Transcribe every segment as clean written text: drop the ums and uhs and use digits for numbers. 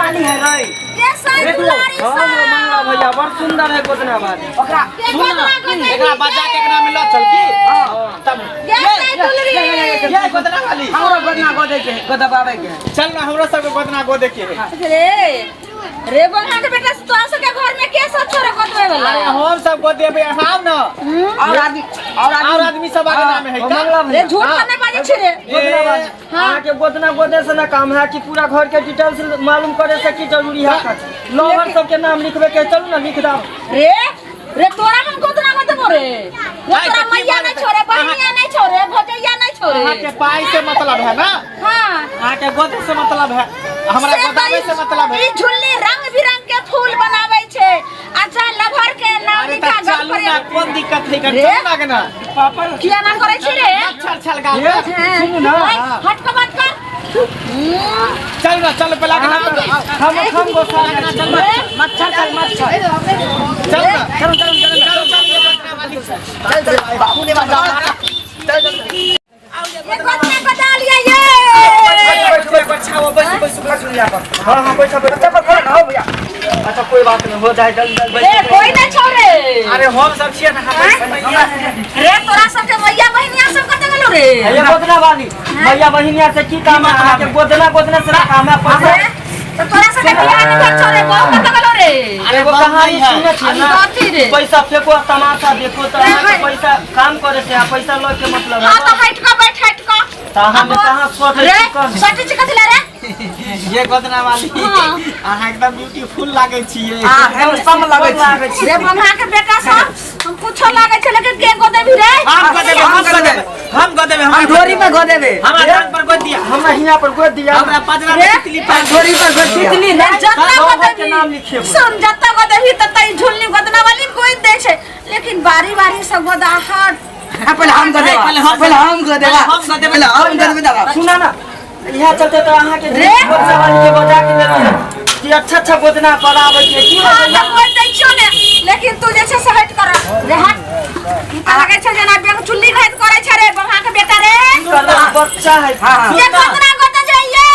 वाली है रे। रे साई दुलारी हाँ, सा। मंगला भैया बड़ सुंदर है गोदना वाली। ओकरा के सुन गोदना ना, गोदे एकरा बजा के एकरा में लऽ चल की तब गे साई दुलरी। ये गोदना वाली हमरो गोदना गोदे के है, गोदबावे के है। चल ना हमरो सबके गोदना गोदे के है। रे रे बंगा के बेटा, तोरा सबके घर में के सब छोरे गोदवे वाला? अरे हम सब गोदेबै, अहाँ आउ न। और आदमी, और आदमी, और आदमी सब आगे नाम है का? मंगला रे भैया झूठ तो नहीं बाजै छी रे? गोदना वाली। हाँ। अहाँके गोदना गोदे से ना काम है कि पूरा घर के डिटेल्स मालूम करे से की जरूरी है? लवर सबके नाम लिखबे के, चलू ना लिख दाम। रे रे तोरा हम गोदना गोदबो रे? रे भाई, तोरा तो की मैया बात नहीं है? छोड़े, बहनिया नहीं छोड़े, भौजैया नहीं छोड़े। अहाँके पाई से मतलब है ना? हाँ। अहाँके गोदे से मतलब है, हमरा से गोदावे से मतलब है। ई झुल्ली रंग बिरंग के फूल बनावे छै। अच्छा लभर के नाम अरे लिखा तऽ घर चलू पर। ना, कोन दिक्कत है? रे? चलू ना के ना। पापा किया ना करै छी रे? मच्छर छल गाल। ये, सुनू ना। ओए, हट के बात कर। चल ना, चल पहला के ना। हम गोसा जाइ छी। रे, मच्छर चल, मच्छर। चल ना। चलो चलो चलो। चल चल, ये गोदना वाली। चल चल, बाबू ने बचा। चल चल। ये गोदना गोदा लिया ये। हाँ हाँ, बैठा बैठा। अच्छा पर खड़ा ना हो भैया। अच्छा कोई बात नहीं, हो जाए, जल्दी जल्दी रे बैठ। कोई नहीं छोड़े। अरे हम सब छियै ना, हम रे तोरा सबके मैया बहिनिया सब कतऽ गेलो रे? ये गोदना वाली, भैया बहिनिया से की काम है? अहाँके गोदना गोदना से ना काम है पैसा। रे, तो तोरा सबके बियाह नहीं भेल छौ रे? बहु कतऽ गेलो रे? अरे एगो कहानी सुने छियै ना? कथी रे? पैसा फेंको आ तमाशा देखो। तऽ रे, अहाँके है। पैसा काम करे से आ पैसा लऽ के मतलब है। हाँ तो हट कऽ बैठ, हट कऽ। तऽ अहाँ कहाँ सटै रे छी कम? सटै छी कथी लै रे? ये गोदना वाली, हाँ। अहाँ एकदम ब्यूटीफुल लागै छियै। आ हैंडसम लगै छी। रे बंगा के बेटा सब, हम कुछो लागै छै, लेकिन के गोदेबी रे? हम गोदेबै, हम गोदेबै, हम गोदेबै। हम ढोरी पे गोदेबे। हमरा टांग पर गोद दिया। हमरा हियाँ पर गोद दिया। हमरा पजरा में रे? तितली पार। ढोरी पर गोद दिया। तितली रे, जत्ता लवर के गोदेबी नाम लिखेबै। सुन, जत्ता गोदेबी तत्ता ई झुलनी गोदना वाली गोद दै छै, लेकिन बारी बारी से गोदा हट। हाँ, पहले हम गोदेबा। पहले हम- पहले हम गोदेबा। पहले हम गोदेबा। पहले हम गोदेबा दादा। सुना ना, यहाँ चलते तो अहाँके रे? गोदना वाली के बजा के देलियै कि अच्छा अच्छा गोदना पढ़ाबै छै की। हाँ तऽ गोद दै छियौ ने, लेकिन तू जे छै से हट कर रे, हट। ई तऽ लगै छै जेना बेंग चुल्ली घात करै छै रे बंगा के बेटा रे। बच्चा है। हाँ, हाँ। ये गोदना गोद जाइए।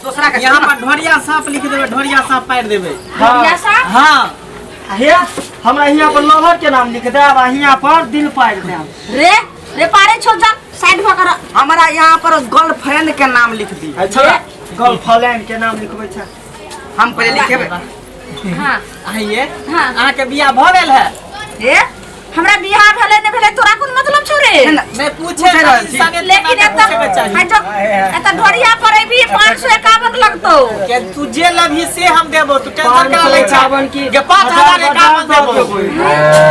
दूसरा के यहाँ पर ढोरिया सांप लिख देबै, ढोरिया सांप पारि देबै। ढोरिया सांप? हाँ। हे, हमरा हियाँ पर लवर के नाम लिख देब आ हियाँ पर दिल पारि देब। रे रे पारे छो, जा साइड भऽ कर। हमारा यहाँ पर गर्लफ्रेंड के नाम लिख दी। अच्छा, गर्लफ्रेंड के नाम लिखबै छै। हम पहले लिखेबे। हाँ। आइए। हाँ। अहाँके बियाह भऽ गेल है? ए, हमरा बियाह भेलै नहि भेलै तोरा कोन मतलब छौ रे? ना, नहि पूछे पूछे रहल छी। इंसानियत के लेकिन नाते एतऽ पूछेके चाही। हट, एतऽ ढोरिया पर अयबी 551 लगतौ। के तू जे लेबही से हम देबो, तू टेंशन पाँच करा सौ लै छा एकावन की गे, 5051 हजार देबो।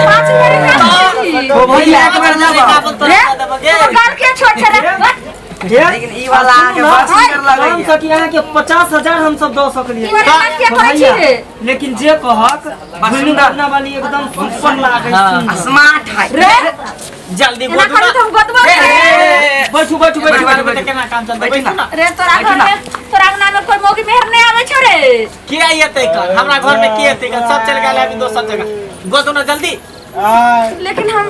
5051? ओ भैया, एक बार लेबो। 51 तोरा रे दऽ देबो गे। तोहर गाल के छोट छै रे? हट। हे, लेकिन ई वाला अहाँके बड़ सुंदर लगैया। हम सकी अहाँके 50,000 हम सब दऽ सकलियै। ई वाला बात किया करै छी रे? लेकिन जे कहक, झुल्ली गोदना वाली एकदम सुपर लागै हाँ। छै। स्मार्ट है। रे जल्दी एना गोदू करी ना। तऽ हम गोदबो ए, रे। ए, बैठू बैठू बैठू। बैठू, बैठू, केना काम चलतै? बैठू बैठू ना। रे तोरा घर में, तोरा अंगना में कोई मौगी मेहर नहीं आवे छौ रे? के एतै कर हमरा घर में? के एतै कर? सब चल गेल अभी दोसर जगह। गोदू ना जल्दी। लेकिन हम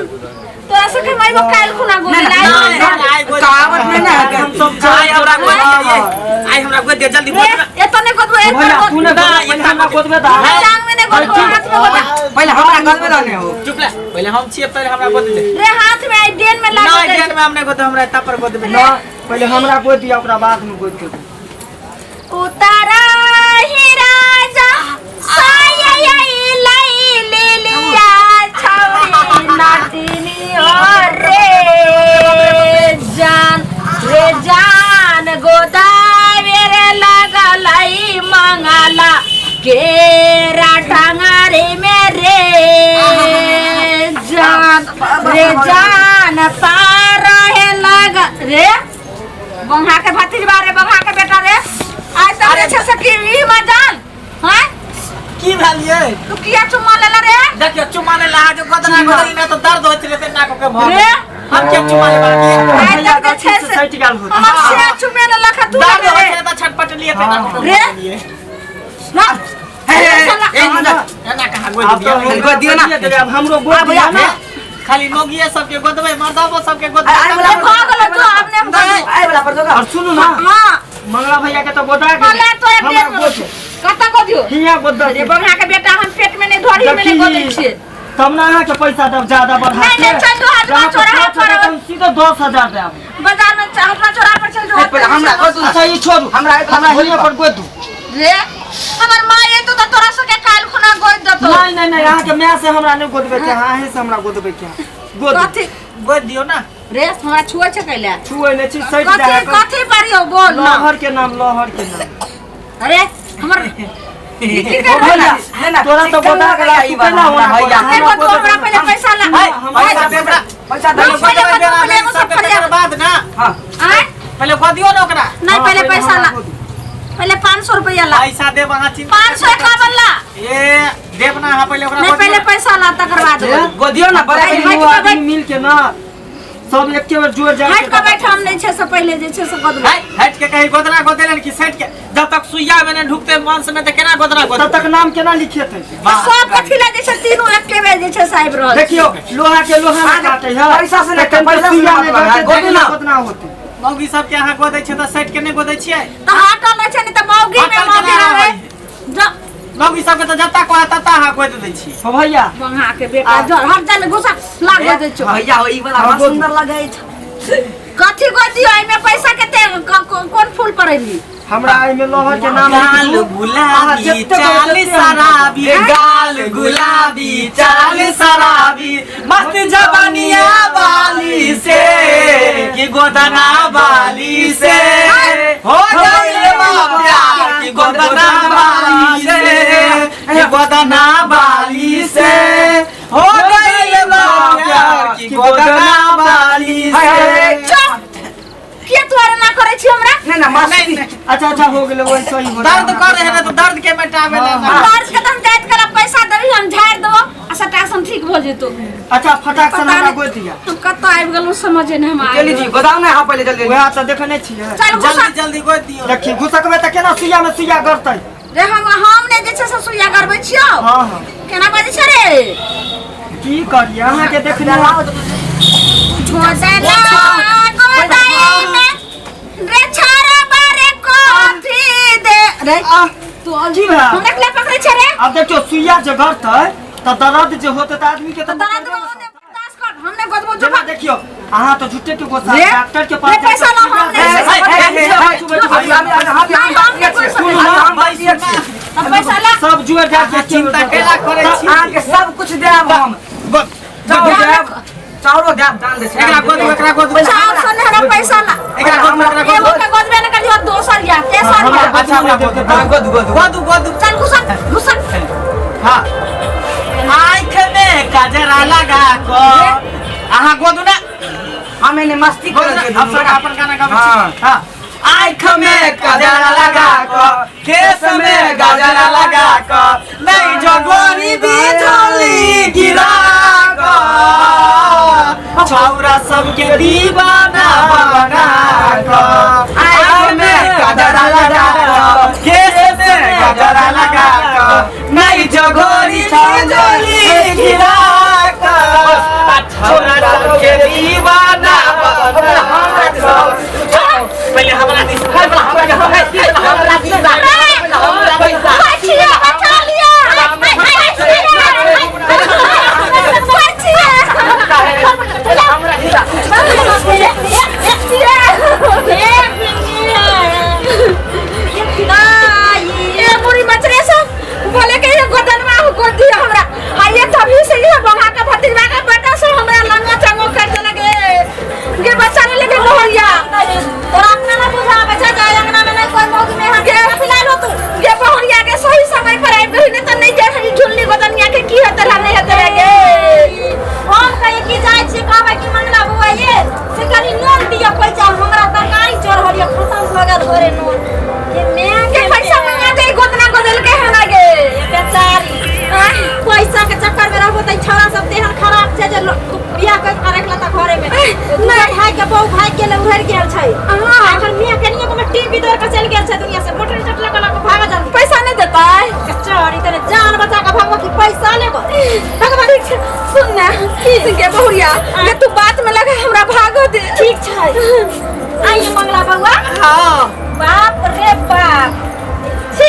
तोरा से के माइबो काल खुना गोदी ना, नहीं। ना, आइ गोद। कहावत में ना है। हम सब आइ हमरा गोद दिए, आइ हमरा गोद दे जल्दी, रे गोद ना। एतो नहीं गोदबो, एक भैया बार तू ने ना, पहिले हमरा गोदबे दा। टांग में नहीं गोदबो, हाथ में गोदबो। पहले हमरा गलबे रहने हो। चुप ले, पहिले हम छियै, पहिले हमरा गोद दे। रे हाथ में आई डेन में ना लागल डेन में हम नहीं गोद, हमरा एता पर गोद दे। ना, पहिले हमरा गोद दिया, ओकरा बाद में गोद देबो। उतारा ही राजा साया लाई लिलिया छौरी नातिनी हो रे जान, रे जान गोदावे रे लगलई मंगला केरा टांगारे में रे जान, रे जान पार है लग रे बंहा के भतीजबा रे, बंहा के बेटा रे, आइ तक जे छै से की ई मजाल हैं? की भेल ये? तू किया चुम्मा लेला रे? देखियो, चुम्मा ले ला जो गोदना गोदरी में तो दर्द होइत रहते नाक के भर। रे हम क्या चुम्मा ले बाकी? आइ तक जे छै से सटि गेल होत। हमर से चुमे लेलक हँ, तू दर्द लेले होइत रे। रहते तऽ छटपट लिए ते नाक के रे? लिए। ना। हे, हे, हे, एना कहाँ गोद आब दिया? तऽ गोद दियौ ना। देबै, आब हमरो गोद आ भैया, दिया ना। खाली मौगिए सबके गोदबै, मर्दबो सबके गोदबै। आइ वाला ए, भऽ गेलौ, जो आब नहि हम गोदबौ। आइ वाला पर जोगा। और सुनू ना, हाँ। मंगला भैया के तो गोदा गेलै। पहले तो एक हमरा पेट में गोद। कतऽ गोदियो? हियाँ गोद दे। रे बंगा के बेटा, हम पेट में नहीं धरी में नहीं गोदै छियै। तब ना अहाँके पैसा देब ज्यादा बढ़ा नहीं, के। नहीं, चल जो हाथ जहाँ पर चौराहा 5000 पर। हम सीधे 10,000 देब। बाजार में हटवा चौराहा पर चल जो। ए, पहिले हमरा गोद दू। अच्छा ई छोड़ू, हमरा एक हमरा गोद हियाँ पर गोद दू। रे हमर माँ एतो त तोरा सबके काल खुना गोद देतो। नहीं नहीं नहीं, अहाँके माय से हमरा नहीं गोदबै के, अहाँ से हमरा गोदबै के। गोद दू। कथी गोद दियो ना। रे हमरा छुए छै कैला? छुए नहि छी, सटि कथी जाय। कथी पढ़ियो बोल ना। लहर के नाम, लहर के नाम। अरे हमर की ओ कर भैया, नहीं, नहीं, तोरा तो चिकन गोदा लगा गेला, ई तू केना बात होना भैया। गोदा? नहीं गोदू, हमरा पहिले पैसा ला। है, पैसा दे ओकरा। पैसा दे। नहीं, पहिले गोदू, पहिले एगो सब तकर फरिया। बाद ना। हाँ। आँय? पहिले गोदियो ना ओकरा। नहीं, हाँ, पहिले पैसा हमरा ला। गोदू। पहिले 500 रुपया ला। पैसा देब अहाँ चिंता 551 ला। ए देब ना अहाँ पहिले ओकरा नहीं, गोदियो पहिले ना। पैसा ला तकर बाद। गोदियो ना बड़ा हट तीनू के आदमी बैठ। मिल के ना सब एके बेर जोड़ जाए। हट के बैठ, हम नहीं छै से पहिले जे छै से गोदबै। है, हट के कहीं गोदना गोदेलन कि सट के जब तक सुइया में नहीं ढुकते मांस में त केना गोदना गोद तब तक नाम केना लिखेतै? सब कथी ला जे छै तीनू एके बेर जे छै से आबि रहल छै। देखियो लोहा के लोहा में काटे है। पैसा से नहीं, तखन पैसा से सुइया नहीं नहीं मतलब है, गड़तै, गोदू ना। गोदना होतै। मौगी सब के अहाँ गोदै छै त सट के नहीं गोदै छियै? तऽ हटल नहि छै नहि तऽ मौगी में हटल मौगी केना रहै। रहै? जा मौगी सब के त जत्ता कहत तत्ता अहाँ गोद दै छियै। हो भैया, बंगा के बेटा जर हट जा ने घुसा लाग दे छौ। भैया हो ई वाला हाँ, बड़ा गोदू। सुंदर लगै छै। कथी गोदियो एहिमे पैसा कते कोन फूल पड़ैली? हमरा एहिमे लहर के नाम गाल लिख दू। अहाँ गुलाबी जते चाल गोदू तते हम शराबी, गाल गुलाबी चाल शराबी, मस्त जवानिया वाली से कि गोदना वाली से हो गइल बा प्यार, कि गोदना वाली से, कि गोदना वाली से हो गइल बा प्यार, कि गोदना वाली से। चुप के तू अरे ना करै छी हमरा? नहीं ना मस्ती। अच्छा अच्छा हो गेलै, वही सही हो। दर्द कर रहे ना तो दर्द के मिटावे ला ना। दर्द के तऽ हम जाइत करा पैसा देबही, हम झाड़ि देबो आ सटा से हम ठीक भऽ जेतौ। अच्छा फटाक से पता हमरा नहि गोद दिया। हम कतऽ आबि गेलहुँ समझे नहि हम आबि जल्दी जी गेलहुँ। गोदाम ना हाँ पहिले जल्दी। वएह तऽ देखने छियै। चल घुसा। जल्दी जल्दी गोद दियो। देखी घुसकबै तऽ केना सुइया में सुइया गड़तै? रे हम नहि जे छै से सुइया गड़बै छियौ। हाँ हाँ केना बाजै छै रे? की करियै अहाँके देखने गोदना गोदाई में रे छारा बारे कथी दे रे आह, तू की भेल? हमरा के पकड़ै छै रे? आब देखियौ सुइया जे गड़तै तऽ दर्द जे होतै तऽ आदमी के तऽ दर्द होते बर्दाश्त कर, हम नहि गोदबो जेना जो। देखियौ अहाँ तऽ झूठे के गोसा रे, डॉक्टर के पास रे पैसा ला, हम नहि तब पैसा ला। सब जुड़ जाए के चिंता केला करै छी? अहाँके सब कुछ देब हम। चाउर देब, चाउरो देब, जान दे। एकरा गोदू, एकरा गोदू। चाउर सन हमरा पैसा ला। एकरा गोदू, एकरा एगो गोदू। के गोदबे ने करियो, दोसर या तेसर या। अच्छा हमरा गोदू, गोदू गोदू गोदू गोदू। चल घुसा घुसा। हाँ आँख में कजरा लगा को अहाँ गोदू ना। हम एने मस्ती गोदू करै ना, हम सब छी। अपन गाना गाबै हाँ। छी। हाँ आँख में कजरा लगा को, केस में गजरा लगा को, नहीं जगोरी बिजली गिरा को, छौरा सबके दीवाना बना को, आँख में कजरा लगा को, केस में गजरा लगा को, नहीं जगोरी बिजली गिरा को, छौरा सबके दीवाना बना को। पहिले हमरा दिस, हमरा दिस, हमरा पैसा। बचिया बचा लिया। बचिया ए बुढ़ी बचरे सब बोले के ये गोदनवा हो गोद दिया हमरा। आ ये तभी से ये बंगा के भतीजवा के बेटा सब हमरा लंगा चंगो कर देलक गे। गे बच्चा ने लेके लोहरिया। तोरा अपना ना बुझाबै छै जाय अंगना में नहीं कोई मौगी में गे फिलहाल हो तू। गे बहुरिया के सही समय पर आबि गेली, नहीं तऽ नहीं जाय हरी झुल्ली गोदनिया के की हेतै ला नहीं हेतै रे गे। हम कहिए कि जाइ छियै कहबै कि मंगला बौआ ये से कनि नून दिअ पैसा, हमरा तरकारी चढ़ल ये खतम भऽ गेल घरे नून। के my के पैसा मंगा दे गोदना गोदल के हना गे। बेचारी पैसा के चक्कर में रहबो त छौड़ा सब देहन खराब छै जे बियाह कर के रखला त घरे में नहीं। भाई के बहू भाग गेल उधर गेल छै। एखन मियां कनियो के टीवी दौड़ के चलि गेल छै दुनिया से, मोटर चटला के लऽ के भागऽ जल्दी। पैसा नहीं देतै? चोरी तोरे जान बचा के भागबो कि पैसा लेबो? भगवान सुन ना गे बहुरिया गे, तू बात में लगा हमरा भागो दे। ठीक छै आइए मंगला बौआ। हाँ बाप रे बाप, छी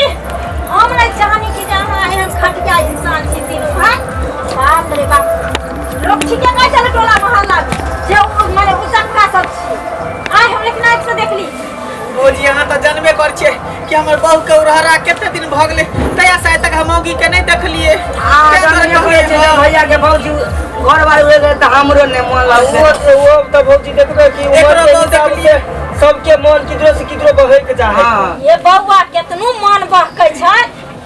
हमर बहू के उरहरा कते दिन भऽ गेलै तया से आइ तक हम मौगी के नहि देखलिए। आ जखन कहै छै जे भैया के भौजी घर बार उड़े गेलै तऽ हमरो नहि मन वो लगतै। वो तऽ भौजी देखबै कि उमर एकरो के बहु हिसाब देखलियै। से सबके मन किधरो से किधरो बहक जा है। हाँ। ये बौआ केतनो मन बहकै छै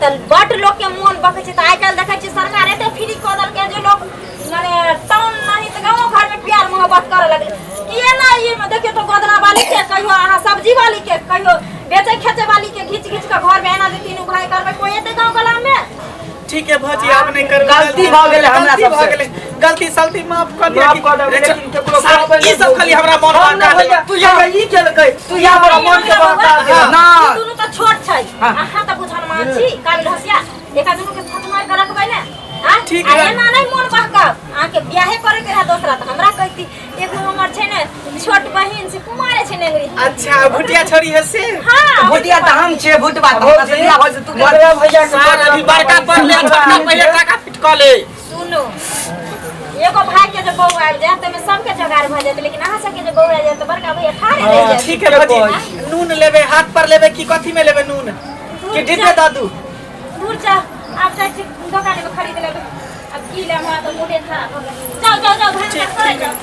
तऽ बड लोक के मन बहकै छै। तऽ आइ काल्हि देखै छियै सरकार एते फ्री कऽ देलकै जे लोक माने टाउन नहीं तऽ गाँवो घर में प्यार मोहब्बत करऽ लगलै। किए ना ई में देखियौ तऽ गोदना वाली के कहियो, अहाँ सब्जी वाली के कहियो, बेचै खेचै वाली के घीच घीच के घर में एना जे तीनू भाई करबै, कोई एते गाँव गला में? ठीक है भौजी, आब नहि करबै। गलती भऽ गेलै हमरा गलती भऽ सबसे। गेलै, गलती सलती माफ कऽ दिअ। माफ कऽ देबै, लेकिन केकरो कहबै ई सब खाली हमरा मन हम बहका नहि भैया, देलक। तू यहाँ ई केलकै, तू यहाँ हमरा मन के बहका देलक। ना। ई दुनू तऽ छोट छै। हाँ। अहाँ तऽ बुझल मान छी काबिल होशियार, एका दुनू के थक मारि के रखबै ने। आँ? ठीक आ है। एना नहि मोन बहकब। अहाँके बियाहे करे के रहए दोसरा तऽ हमरा कहती। एगो हमर छै ने छोट बहिन से कुमारे छै नेंगरी। अच्छा भुटिया छोरी है से? हाँ। भुटिया तऽ हम छियै, भुटबा तऽ हमरा से बियाह भऽ जेतै, तू कर। मगरा भैया के सार अभी बड़का पर ले, छोटका पहिले टाका फिट कऽ ले। सुनू, एगो भाई के जे बहू आबि जायत तऽ सबके जोगाड़ भऽ जायत, लेकिन अहाँ सबके जे बहू आबि जायत तऽ बड़का भैया ठाढ़े रहि जायत। ठीक है भौजी, नून लेबै हाथ पर लेबै कि कथी में लेबै नून कि डिब्बे दऽ दू? दूर जा, आब जाइ छी दोकान में खरीद लेबै। अब की लेब, हमरा तऽ मूडे खराब भऽ गेल। जाउ जाउ जाउ, भात करै जाउ।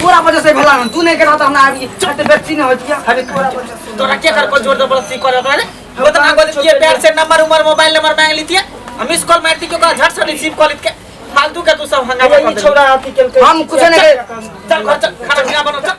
तोरा वजह से भेला हन, तू नहि गेलह तऽ हमरा अभी एते बेटी नहि होइत यऽ। अरे तोरा वजह से। तोरा के कर को जोर जबरदस्ती करे ओकरा रे? उतना बोल दिए प्यार से नंबर उमर मोबाइल नंबर मांग लीतिए, हम मिस कॉल मारती के ओकरा झट से रिसीव कर लीत के फालतू के तू सब हंगामा भैया कर ई देलही। छौड़ा अथी केलकै। हम कुछो नहि चल घर चल, खाना पीना बनो चल।